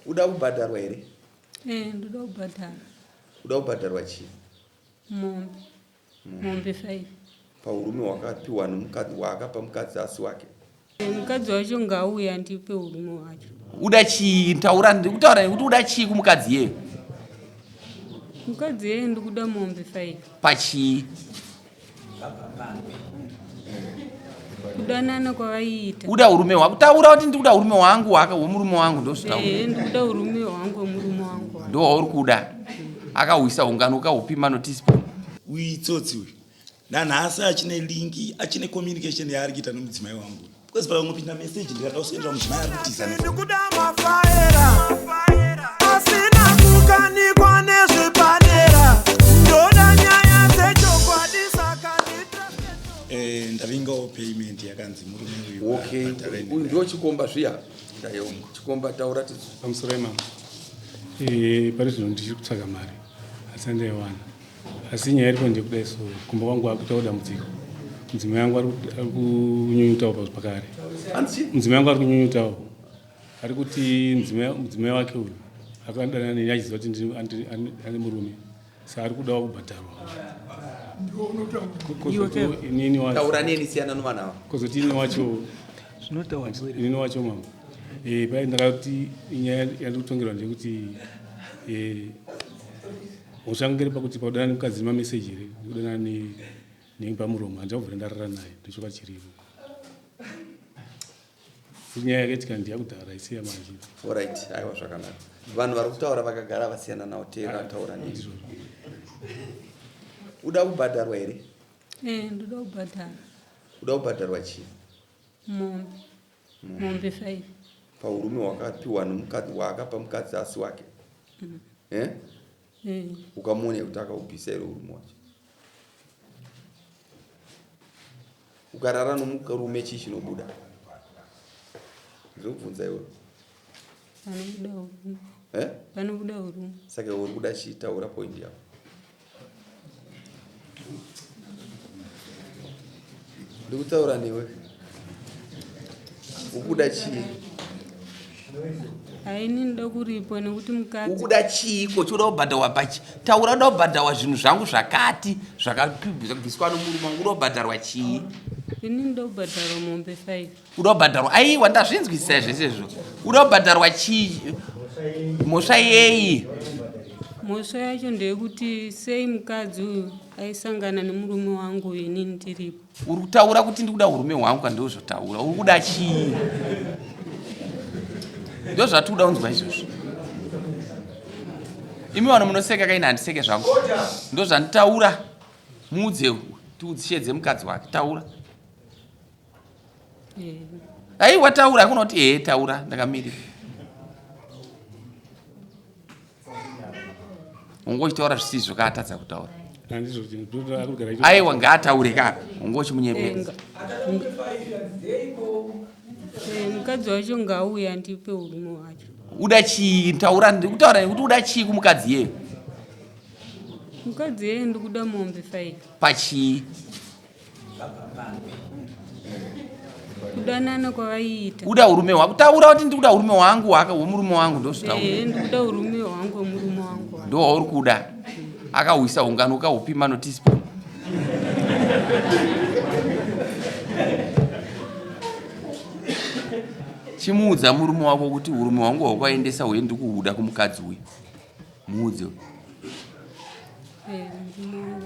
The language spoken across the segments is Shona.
Uda kubhadharwa here? Eh, ndoda kubhadhara. Uda kubhadharwa chii? Mombe. Mombe 5. Paurume hwakapiwa nomukadzi waakapa mukadzi asi wake. Eh, mukadzi wacho ngauye andipe urume hwacho. Uda chii? Taura, ndikutaura nekuti uda chii kumukadzi iyeyo? Mukadzi iyeyo ndikuda mombe 5. Pachii? Kudanana kwavaiita. Uda urume hwako. Taura kuti ndikuda urume hwangu hwaka hwemurume wangu ndozvitaura. Eh, ndikuda urume hwangu hwemurume wangu. Ndo wauri kuda. Akahwisa ungano ukahupima notice Uyu itsotsi uyu. Nanhasi achine linki, achine communication yaari kuita nomudzimai wangu. Because pakangopinda message ndikakausendera mudzimai ari kutiza ne. Ndikuda mafaera asina kukanikwa nezvepadera ndoda nyaya dzechokwadi saka Eh, ndavingawo payment yakanzi murume uyu. Okay, abhadhare uyu ndiwo chikomba zviya. Chikomba taura tisu. Pamusoro imama. Eh, pari zvino ndichiri kutsvaga mari asi andaiwana. Asi nyaya iripo ndeyekudai so kumba kwangu akuitawo dambudziko. Mudzimai wangu ari kunyunyutawo pakare. Mudzimai wangu ari kunyunyutawo. Ari kuti mudzimai wake uyu akadanana neni achiziva kuti ane murume. Saka ari kudawo kubhadharwa. Inini wacho. Taura neni siyana novana ava. Kozoti ini wacho. Inini wacho mama. Eh, pai ndakati nyaya yandiri kutongerwa ndeyekuti eh Usangere pakuti pakudanana nemukadzi nemameseji here nekudanana nepamuromo handina kubvira ndarara naye ndochoka chiripo nyaya yakaitika ndeyakudhara isiya manje. Alright, aiwa zvakanaka. Vanhu vari kutaura vakagara vasiyana nawo teera taura neni. Uda kubhadharwa here? Eh, ndoda kubhadhara. Uda kubhadharwa chii? Mombe. Mombe 5. Paurume hwakapiwa nomukadzi waakapa mukadzi asi wake. Eh? Eh. Ukamuona kuti akaubvisa here urume wacho? Ukarara nomurume chii chinobuda? Ndinokubvunza iwe. Panobuda urume. Eh? Panobuda urume. Saka uri kuda chii? Taura point yako. Ndikutaura newe. Ukuda chii? Haini ndoda kuripwa nekuti mukadzi. Ukuda chiiko? Choda kubhadharwa pachi? Taura uda kubhadharwa zvinhu zvangu zvakati zvakabviswa nomurume wangu uda kubhadharwa chii? Ini ndoda kubhadharwa mombe 5. Uda kubhadharwa aiwa ndazvinzwisisa zvese izvo. Uda kubhadharwa chii? Mhosva yei? Mhosva yacho ndeyekuti sei mukadzi uyu aisangana nemurume wangu ini ndiripo. Uri kutaura kuti ndikuda urume hwangu kandozvotaura. Uri kuda chii? Ndozvatikuda kunzwa izvozvo. Imi vanhu munoseka kaini handiseke zvangu. Ndozvanditaura. Muudze tiudzishedze mukadzi wake. Taura. Aiwa taura hakuna kuti ehe taura ndakamirira. Unga uchitaura zvisizvo kaatadza kutaura. Aiwa ngaataure ka unga uchimunyepera. Mukadzi wacho ngauye andipe urume wacho. Uda chii taura ndikutaura nekuti uda chii kumukadzi iyeyo? Mukadzi iyeyo ndikuda mombe 5. Pachii? Kudanana kwavaiita. Uda urume hwako. Taura kuti ndikuda urume hwangu hwaka hwemurume wangu ndozvitaura. Eh, ndikuda urume hwangu hwemurume wangu. Ndo wauri kuda. Akahwisa ungano ukahupima noteaspoon. Chimuudza murume wako kuti urume hwangu hwaukaendesa huye ndikuhuda kumukadzi uyu. Muudze.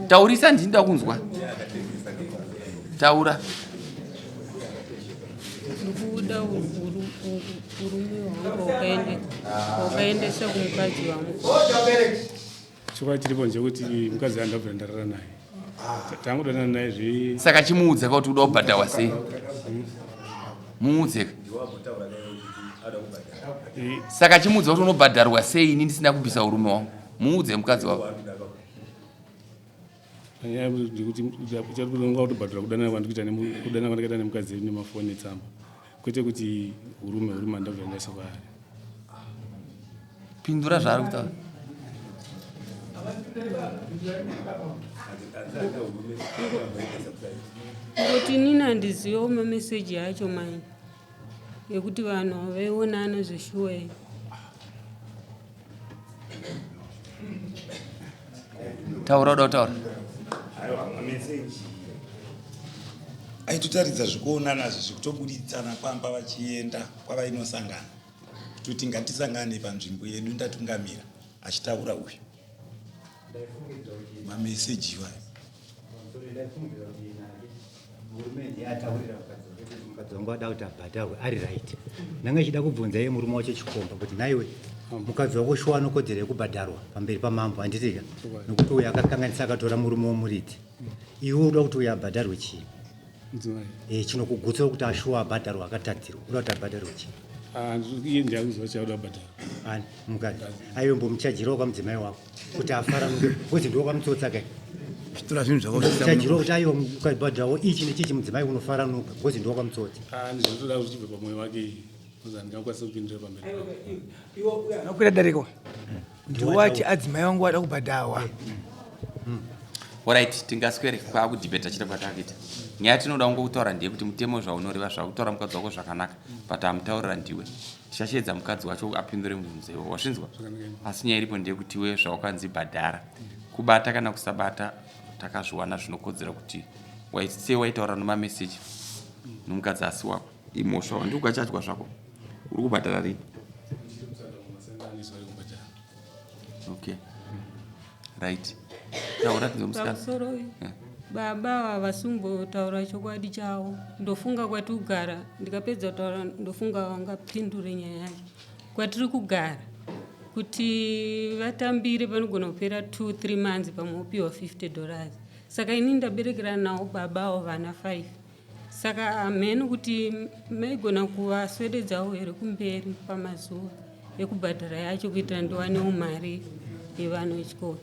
Taurisa ndini ndakunzwa. Taura. Ndikuda urume hwangu wakaendesa kumukadzi wangu. Chokwadi chiripo ndechekuti mukadzi andabvira ndarara naye. Tangodanana naye zve. Saka chimuudze ka kuti uda kubhadharwa sei? Muudze. Saka chimuudze kuti unobhadharwa sei ini ndisina kubvisa urume wangu. Muudze mukadzi wako. Nyaya ndekuti chakunga kutobhadhara kudanana kwandikuita kudanana kwandakaita nemukadzi nemafoni netsamba kwete kuti urume urume handabvira ndaisa kwaari. Pindura zvaari kutaura. Ngoti inini handizivewo mameseji acho mani ekuti vanhu vaionana zveshuwa here. Taura uda kutaura. Aiwa, mameseji aitotaridza zvekuonana zvi zvekutoburitsana kwamba vachienda kwavainosangana kutoti ngatisangane panzvimbo yedu ndatungamira achitaura uyu mameseji iwayo. Murume ndiye ataurira mukadzi wake kuti mukadzi wangu ada kuti abhadharwe ari right. Ndanga ichida kubvunza iye murume wacho chikomba kuti nhaiwe mukadzi wako shuwa anokodzero yekubhadharwa pamberi pamambo handitika nokuti uyo akakanganisa akatora murume womuridzi. Iwe uda kuti uyo abhadharwe chii? Mudzimai. Eh, chinokugutsa kuti ashuwa abhadharwa akatadzirwa uda kuti abhadharwe chii? Ah, iye ndiye akuziva chauda kubhadhara. Ani mukadzi aiwe mbomuchajirawo kamudzimai wako kuti afaranuke because ndiwo kamutsotsa kai. Zvitora zvinhu zvako Chajirawo kuti aiwa ukabhadharawo ichi nechichi mudzimai unofaranuka because ndiwo kamutsotsa. Ah, ndinotoda kuti chibve pamwoyo wake iye. Because handingakwanisi kupindura pamberi pake. Unokwira dariko ndiwati adzimai vangu vada kubhadharwa. Alright, tingaswere kwakudhibheta chete kwatakuita. Nyaya tinoda kungokutaura ndeyekuti mutemo zvaunoreva zvakutaura mukadzi wako zvakanaka but amutaurira ndiwe. Tichasheedza mukadzi wacho apindure mubvunzo iwo. Wazvinzwa? Asi nyaya iripo ndeyekuti iwe zvawakanzi bhadhara. Kubata kana kusabata takazviwana zvinokodzera kuti sei waitaura nemameseji nomukadzi asi wako. Imhosva wandi ukachadya zvako. Uri kubhadhara rini? Okay. Right. Taura tinzwe musikana. Pamusoro baba ava vasumbotaura chokwadi chavo ndofunga kwatiri kugara ndikapedza kutaura ndofunga vangapindure nyaya yacho kwatiri kugara kuti vatambire panogona kupera 2 3 months pamwe wopiwa 50 dollars saka ini ndaberekerana nawo baba avo vana 5 saka hamheno kuti maigona kuvaswededzawo here kumberi pamazuva ekubhadhara yacho kuitira ndiwanewo mari yevanhu vechikoro.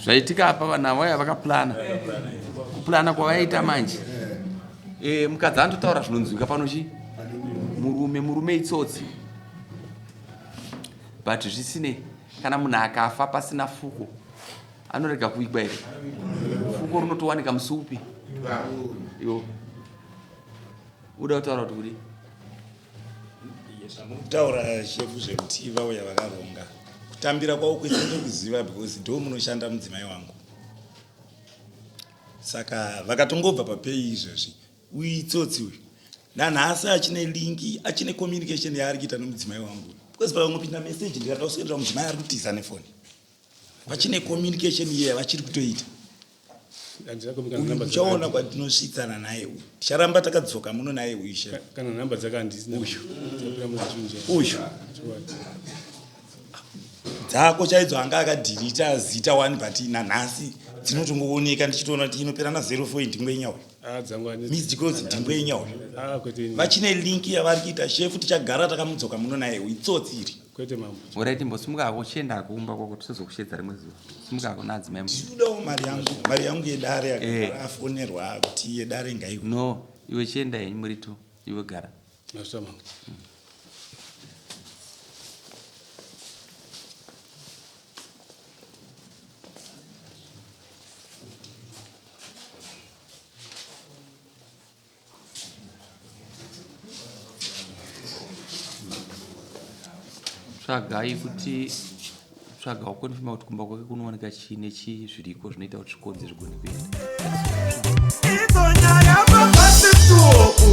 Zvaitika apa vanhu ava vaya vakaplana kuplana kwavaita manje e, mukadzi anototaura zvinonzwika pano chi murume murume itsotsi but zvisinei kana munhu akafa pasina fuko anorega kuigwa here fuko rinotowanika musi upi iwo uda kutaura kuti kudii Zvamurikutaura shefu zvekuti vauya vakaronga kutambira kwavo kwese ndokuziva because ndo munoshanda mudzimai wangu saka vakatongobva papei izvozvi uyu itsotsi uyu nanhasi achine linki achine communication yaari kuita nomudzimai wangu because pakangopinda message ndikada kuswedera mudzimai ari kutiza nefoni vachine communication iye vachiri kutoita uchaona kwatinosvitsana naye uyu ticharamba takadzoka muno naye uyu she kana nhamba dzake handisina uyu uyu dzako chaidzo anga akadhirita zita one but nanhasi dzinotongooneka ndichitoona kuti inopera na 04 ndingwenya uyu Ah, missed calls ndingwenya uyu ah, vachine link yavari kuita shefu tichagara takamudzoka muno naye uyu itsotsi iri Kwete mambo. Alright, mbosimuka hako uchienda hako kumba kwako tizozokushedza rimwe zuva. Simuka hako naadzimai. Ndinodawo mari yangu, mari yangu yedare yakagara afonerwa kuti yedare ngaiwe. No, iwe chienda henyu muri two, iwe gara. Mazvita mambo. Tsvagai kuti tsvaga wakonfirma kuti kumba kwake kunowanika chii nechii zviriko zvinoita kuti zvikonzi zvigone kuenda. Idzo nyaya pabasi tuoku.